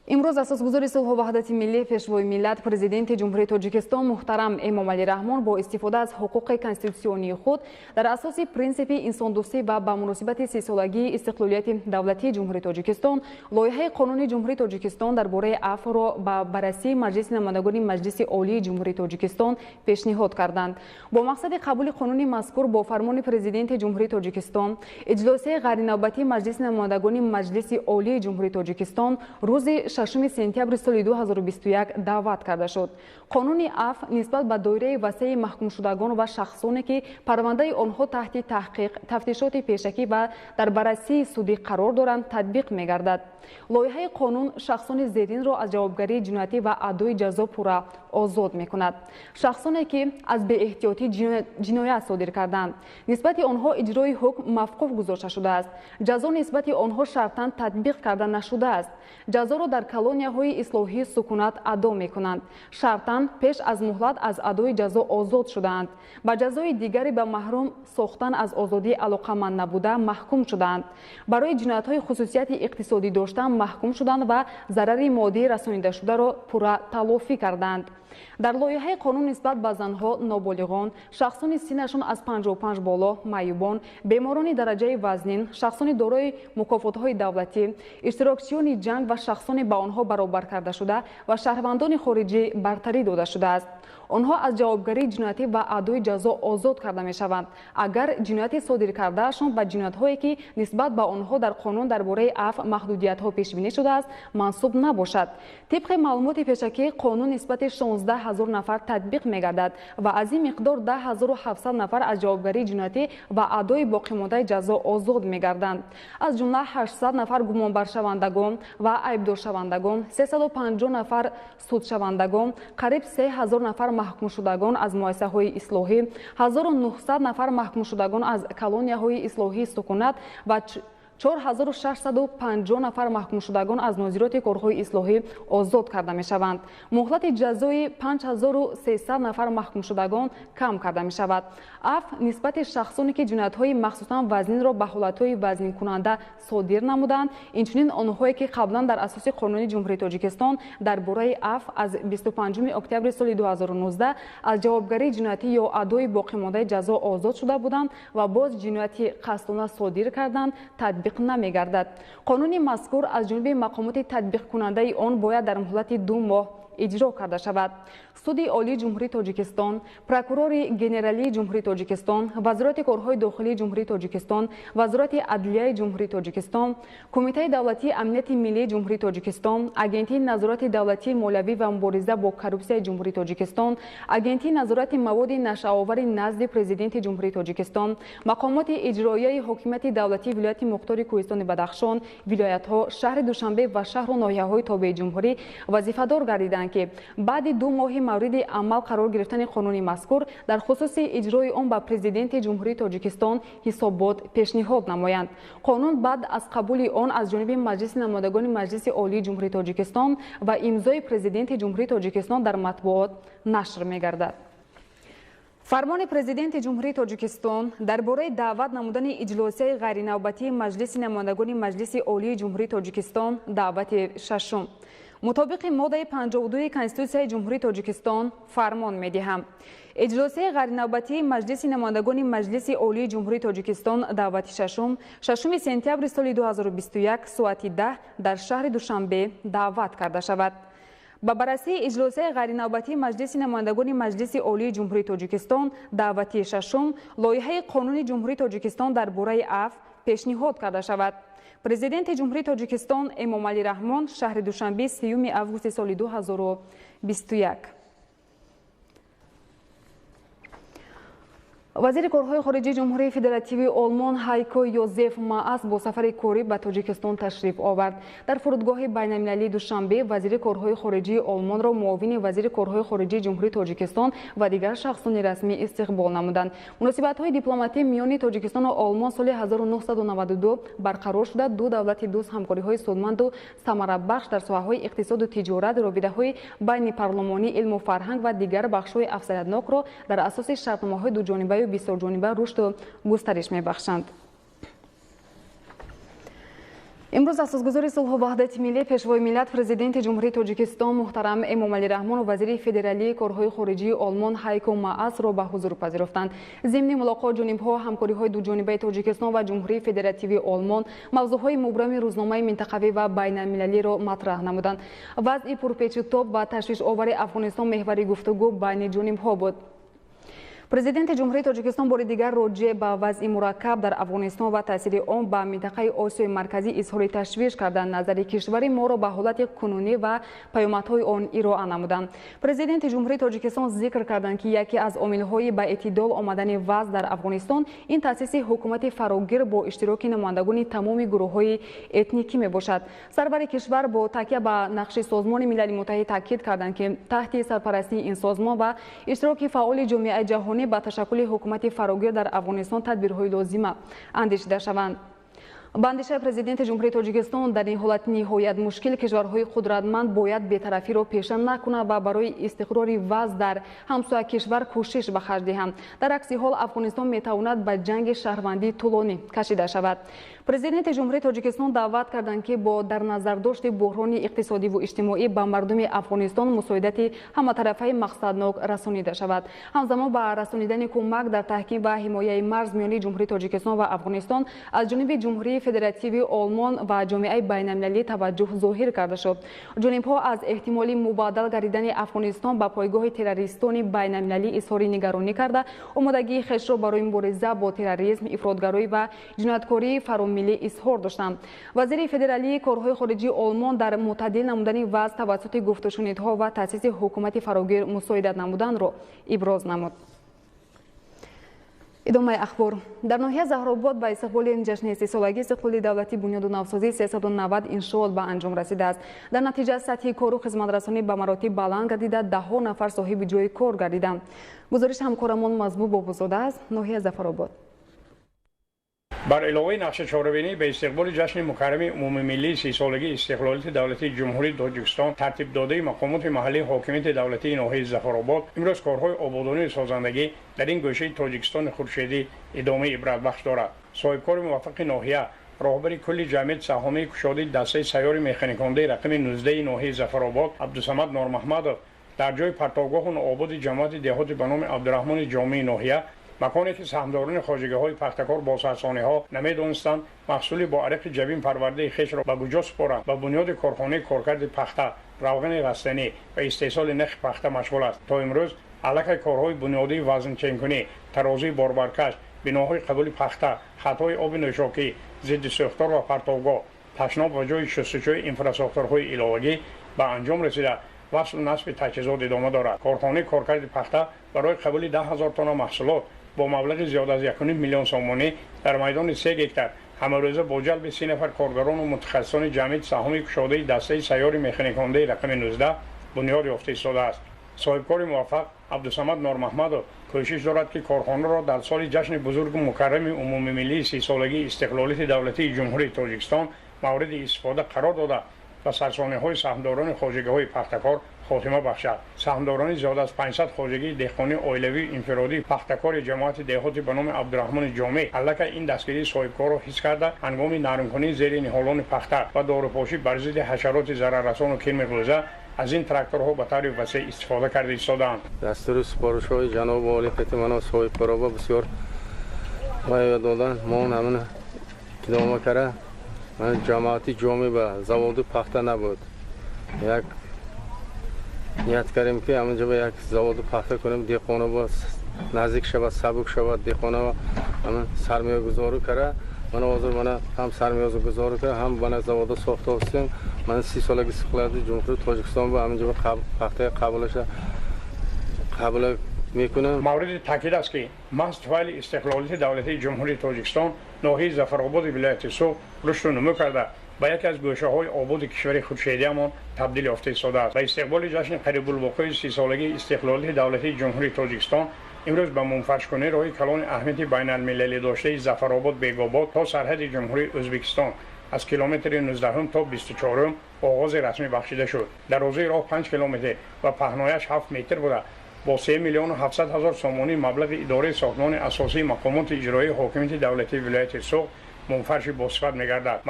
Имрӯз асосгузори сулҳу ваҳдати миллӣ, пешвои миллат, президенти Ҷумҳурии Тоҷикистон муҳтарам Эмомалӣ Раҳмон бо истифода аз ҳуқуқи конститутсионии худ дар асоси принсипи инсондӯстӣ ва ба муносибати сисолагии истиқлолияти давлатии Ҷумҳурии Тоҷикистон лоиҳаи қонуни Ҷумҳурии Тоҷикистон дар бораи афвро ба баррасии Маҷлиси намояндагони Маҷлиси Олии Ҷумҳурии Тоҷикистон пешниҳод карданд. Бо мақсади қабули қонуни мазкур бо фармони президенти Ҷумҳурии Тоҷикистон иҷлосияи ғайринавбатии Маҷлиси намояндагони Маҷлиси Олии Ҷумҳурии Тоҷикистон рӯзи 6 сентябри соли 2021 даъват карда шуд. Қонуни афв нисбат ба доираи васеи маҳкумшудагон ва шахсоне, ки парвандаи онҳо таҳти таҳқиқ, тафтишоти пешакӣ ва дар баррасии судӣ қарор доранд, татбиқ мегардад. Лоиҳаи қонун шахсони зеринро аз ҷавобгарии ҷиноятӣ ва адои ҷазо пурра озод мекунад. Шахсоне, ки аз беэҳтиётӣ ҷиноят содир карданд, нисбати онҳо иҷрои ҳукм мавқуф гузошта шудааст. Ҷазо нисбати онҳо шартан татбиқ карда нашудааст. Ҷазоро дар колонияҳои ислоҳии сукунат адо мекунанд. Шартан пеш аз муҳлат аз адои ҷазо озод шудаанд. Ба ҷазои дигаре ба маҳрум сохтан аз озодӣ алоқаманд набуда маҳкум шудаанд. Барои ҷиноятҳои хусусияти иқтисодӣ дошта маҳкум шуданд ва зарари моддӣ расонидашударо пурра талофӣ карданд. Дар лоиҳаи қонун нисбат ба занҳо, ноболиғон, шахсони синнашон аз 55 боло, маъюбон, беморони дараҷаи вазнин, шахсони дорои мукофотҳои давлатӣ, иштирокчиёни ҷанг ва шахсони ба онҳо баробар карда шуда ва шаҳрвандони хориҷӣ бартарӣ дода шудааст. Онҳо аз ҷавобгарии ҷиноятӣ ва адои ҷазо озод карда мешаванд, агар ҷинояти содир кардаашон ба ҷиноятҳое, ки нисбат ба онҳо дар қонун дар бораи афв маҳдудиятҳо пешбинӣ шудааст, мансуб набошад. Тибқи маълумоти пешакӣ, қонун нисбати 16 ҳазор нафар татбиқ мегардад ва аз ин миқдор 10 700 нафар аз ҷавобгарии ҷиноятӣ ва адои боқимондаи ҷазо озод мегарданд. Аз ҷумла 800 нафар гумонбаршавандагон ва айбдоршавандагон, 350 нафар судшавандагон, қариб 3000 нафар маҳкумшудагон аз муассисаҳои ислоҳӣ, 1900 нафар маҳкумшудагон аз колонияҳои ислоҳии сукунат ва 4650 нафар маҳкумшудагон аз нозироти корҳои ислоҳӣ озод карда мешаванд. Муҳлати ҷазои 5300 нафар маҳкумшудагон кам карда мешавад. Афв нисбати шахсоне, ки ҷиноятҳои махсусан вазнинро ба ҳолатҳои вазнинкунанда содир намуданд, инчунин онҳое, ки қаблан дар асоси қонуни Ҷумҳурии Тоҷикистон дар бораи афв аз 25 октябри соли 2019 аз ҷавобгарии ҷиноятӣ ё адои боқимондаи ҷазо озод шуда буданд ва боз ҷинояти қасдона содир карданд, татбиқ намегардад. Қонуни мазкур аз ҷониби мақомоти татбиқкунандаи он бояд дар муҳлати 2 моҳ иҷро карда шавад. Суди Олии Ҷумҳурии Тоҷикистон, Прокурори Генералии Ҷумҳурии Тоҷикистон, Вазорати корҳои дохилии Ҷумҳурии Тоҷикистон, Вазорати адлияи Ҷумҳурии Тоҷикистон, Кумитаи давлатии амнияти миллии Ҷумҳурии Тоҷикистон, Агентии назорати давлатии молиявӣ ва мубориза бо коррупсияи Ҷумҳурии Тоҷикистон, Агентии назорати маводи нашъаовари назди Президенти Ҷумҳурии Тоҷикистон, мақомоти иҷроияи ҳокимияти давлатии вилояти мухтори Кӯҳистони Бадахшон, вилоятҳо, шаҳри Душанбе ва шаҳру ноҳияҳои тобеи ҷумҳурӣ вазифадор гардиданд, ки баъди 2 моҳи мавриди амал қарор гирифтани қонуни мазкур дар хусуси иҷрои он ба Президенти Ҷумҳурии Тоҷикистон ҳисобот пешниҳод намоянд. Қонун баъд аз қабули он аз ҷониби Маҷлиси намояндагони Маҷлиси Олии Ҷумҳурии Тоҷикистон ва имзои Президенти Ҷумҳурии Тоҷикистон дар матбуот нашр мегардад. Фармони Президенти Ҷумҳурии Тоҷикистон дар бораи даъват намудани иҷлосияи ғайринавбатии Маҷлиси намояндагони Маҷлиси Олии Ҷумҳурии Тоҷикистон, даъвати шашум. Мутобиқи моддаи 52 Конститутсияи Ҷумҳурии Тоҷикистон фармон медиҳам: иҷлосияи ғайринавбатии Маҷлиси намояндагони Маҷлиси Олии Ҷумҳурии Тоҷикистон, даъвати шашум, 6 сентябри соли 2021 соати 10 дар шаҳри Душанбе даъват карда шавад. Ба баррасии иҷлосияи ғайринавбатии Маҷлиси намояндагони Маҷлиси Олии Ҷумҳурии Тоҷикистон, даъвати шашум, лоиҳаи қонуни Ҷумҳурии Тоҷикистон дар бораи афв пешниҳод карда шавад. Президенти Ҷумҳурии Тоҷикистон Эмомалӣ Раҳмон, шаҳри Душанбе, 3 августи соли 2021. Вазири корҳои хориҷии Ҷумҳурии Федеративии Олмон Ҳайко Йозеф Маас бо сафари корӣ ба Тоҷикистон ташриф овард. Дар фурудгоҳи байналмилалии Душанбе вазири корҳои хориҷии Олмонро муовини вазири корҳои хориҷии Ҷумҳурии Тоҷикистон ва дигар шахсони расмӣ истиқбол намуданд. Муносибатҳои дипломатӣ миёни Тоҷикистону Олмон соли 1992 барқарор шуда, ду давлати дӯст ҳамкориҳои судманду самарабахш дар соҳаҳои иқтисоду тиҷорат, робитаҳои байнипарлумонӣ, илму фарҳанг ва дигар бахшҳои афзалиятнокро дар асоси шартномаҳои дуҷонибаю бисёрҷониба рушду густариш мебахшанд. Имрӯз асосгузори сулҳу ваҳдати миллӣ, Пешвои миллат, Президенти Ҷумҳурии Тоҷикистон муҳтарам Эмомалӣ Раҳмон вазири федералии корҳои хориҷии Олмон Ҳайко Маасро ба ҳузур пазируфтанд. Зимни мулоқот ҷонибҳо ҳамкориҳои дуҷонибаи Тоҷикистон ва Ҷумҳурии Федеративии Олмон, мавзӯъҳои мубрами рӯзномаи минтақавӣ ва байналмилалиро матраҳ намуданд. Вазъи пурпечутоб ва ташвишовари Афғонистон меҳвари гуфтугӯ байни ҷонибҳо буд. Президенти Ҷумҳурии Тоҷикистон бори дигар роҷеъ ба вазъи мураккаб дар Афғонистон ва таъсири он ба минтақаи Осиёи Марказӣ изҳори ташвиш карданд. Назари кишвари моро ба ҳолати кунунӣ ва паёмадҳои он ироа намуданд. Президенти Ҷумҳурии Тоҷикистон зикр карданд, ки яке аз омилҳои ба эътидол омадани вазъ дар Афғонистон ин таъсиси ҳукумати фарогир бо иштироки намояндагони тамоми гурӯҳҳои этникӣ мебошад. Сарвари кишвар бо такя ба нақши Созмони Милали Муттаҳид таъкид карданд, ки таҳти сарпарастии ин созмон ва иштироки фаъоли ҷомеаи ҷаҳонӣ ба ташаккули ҳукумати фарогир дар Афғонистон тадбирҳои лозима андешида шаванд. Ба андешаи Президенти Ҷумҳурии Тоҷикистон, дар ин ҳолати ниҳоят мушкил кишварҳои қудратманд бояд бетарафиро пеша накунанд ва барои истиқрори вазъ дар ҳамсоя кишвар кӯшиш ба харҷ диҳанд. Дар акси ҳол Афғонистон метавонад ба ҷанги шаҳрвандии тӯлонӣ кашида шавад. Президенти Ҷумҳурии Тоҷикистон даъват карданд, ки бо дар назардошти буҳрони иқтисодиву иҷтимоӣ ба мардуми Афғонистон мусоидати ҳаматарафаи мақсаднок расонида шавад. Ҳамзамон ба расонидани кӯмак дар таҳким ва ҳимояи марз миёни Ҷумҳурии Тоҷикистон ва Афғонистон аз ҷониби Ҷумҳурии Федеративии Олмон ва ҷомеаи байналмилалӣ таваҷҷӯҳ зоҳир карда шуд. Ҷонибҳо аз эҳтимоли мубаддал гардидани Афғонистон ба пойгоҳи террористони байналмилалӣ изҳори нигаронӣ карда, омодагии хешро барои мубориза бо терроризм, ифротгароӣ ва ҷинояткории фаромиллӣ изҳор доштанд. Вазири федералии корҳои хориҷии Олмон дар мӯътадил намудани вазъ тавассути гуфтушунидҳо ва таъсиси ҳукумати фарогир мусоидат намуданро иброз намуд. Идомаи ахбор. Дар ноҳия Заҳробод ба истиқболи ҷашни сисолагии истиқлоли давлатӣ бунёду навсозии 390 иншоот ба анҷом расидааст. Дар натиҷа сатҳи кору хизматрасонӣ ба маротиб баланд гардида, даҳҳо нафар соҳиби ҷои кор гардиданд. Гузориши ҳамкорамон Мазмун Бобозода аз ноҳия Зафаробод. Бар иловаи нақши чорабинӣ ба истиқболи ҷашни мукаррами умумимиллии сисолагии истиқлолияти давлатии Ҷумҳурии Тоҷикистон тартибдодаи мақомоти маҳаллии ҳокимияти давлатии ноҳияи Зафаробод, имрӯз корҳои ободонию созандагӣ дар ин гӯшаи Тоҷикистони хуршедӣ идомаи ибратбахш дорад. Соҳибкори муваффақи ноҳия, роҳбари кулли ҷамъияти саҳомии кушодаи дастаи сайёри механикондаи рақами 19 ноҳияи Зафаробод Абдусамад Нормаҳмадов дар ҷои партовгоҳу ноободи ҷамоати деҳоти ба номи Абдураҳмони Ҷомии ноҳия, маконе ки саҳмдорони хоҷагиҳои пахтакор бо сарсониҳо намедонистанд маҳсули бо ариқи ҷабин парвардаи хешро ба куҷо супоранд, ба бунёди корхонаи коркарди пахта, равғани растанӣ ва истеҳсоли нахи пахта машғул аст. То имрӯз аллакай корҳои бунёдии вазнченкунӣ, тарозии борбаркаш, биноҳои қабули пахта, хатҳои оби нӯшокӣ, зидди сӯхтор ва партовгоҳ, ташноб ва ҷои шустушӯи инфрасохторҳои иловагӣ ба анҷом расида, васлу насби таҷҳизот идома дорад. Корхонаи коркарди пахта барои қабули 10 000 тонна маҳсулот бо маблағи зиёд аз 1,5 миллион сомонӣ дар майдони 3 гектар ҳамарӯза бо ҷалби 30 нафар коргарону мутахассисони ҷамъияти саҳомии кушодаи дастаи сайёри механикондаи рақами 19 бунёд ёфта истодааст. Соҳибкори муваффақ Абдусамад Нормаҳмадов кӯшиш дорад, ки корхонаро дар соли ҷашни бузургу мукаррами умумимиллии сисолагии истиқлолияти давлатии Ҷумҳурии Тоҷикистон мавриди истифода қарор дода ба сарсониҳои саҳмдорони хоҷагиҳои пахтакор хотима бахшад. Саҳмдорони зиёд аз 500 хоҷагии деҳқонии оилавию инфиродии пахтакори ҷамоати деҳоти ба номи Абдураҳмони Ҷомӣ аллакай ин дастгирии соҳибкорро ҳис карда, ҳангоми нармкунии зери ниҳолони пахта ва дорупошӣ бар зидди ҳашароти зараррасону кирми ғӯза аз ин тракторҳо ба таври васеъ истифода карда истодаанд. Дастури супоришҳои ҷаноби олӣ қитмано соҳибкоро бисёр вай додан, мо ҳамин идома карда. Ҷамоати Ҷомӣ ба заводи пахта набуд. Як ният кардем, ки ҳаминҷо ба як заводи пахта кунем, деҳқона ба наздик шавад, сабук шавад, деҳқона ҳамин сармоягузорӣ карда. Мана ҳозир мана ҳам сармоягузорӣ карда, ҳам мана завода сохта ҳастем. Мана 30 солаги истиқлолияти Ҷумҳурии Тоҷикистон ба ҳаминҷо ба пахтаи қабулаша қабула мекунам. Мавриди таъкид аст, ки маҳз туфайли истиқлолияти давлатии Ҷумҳурии Тоҷикистон ноҳияи Зафарободи вилояти Суғд рушду нумӯ карда, ба яке аз гӯшаҳои ободи кишвари хуршедиамон табдил ёфта истодааст. Ба истиқболи ҷашни қарибулвуқӯи сисолагии истиқлолияти давлатии Ҷумҳурии Тоҷикистон имрӯз ба мунфаршкунии роҳи калони аҳамияти байналмилалӣ доштаи Зафаробод Бегобод то сарҳади Ҷумҳурии Ӯзбекистон аз километри 19 то 24 оғози расмӣ бахшида шуд. Дарозии роҳ 5 километр ва паҳнояш 7 метр буда, бо 3 700 000 сомонӣ маблағи идораи сохтмони асосии мақомоти иҷроии ҳокимияти давлатии вилояти Суғд мунфарши босифат мегардад.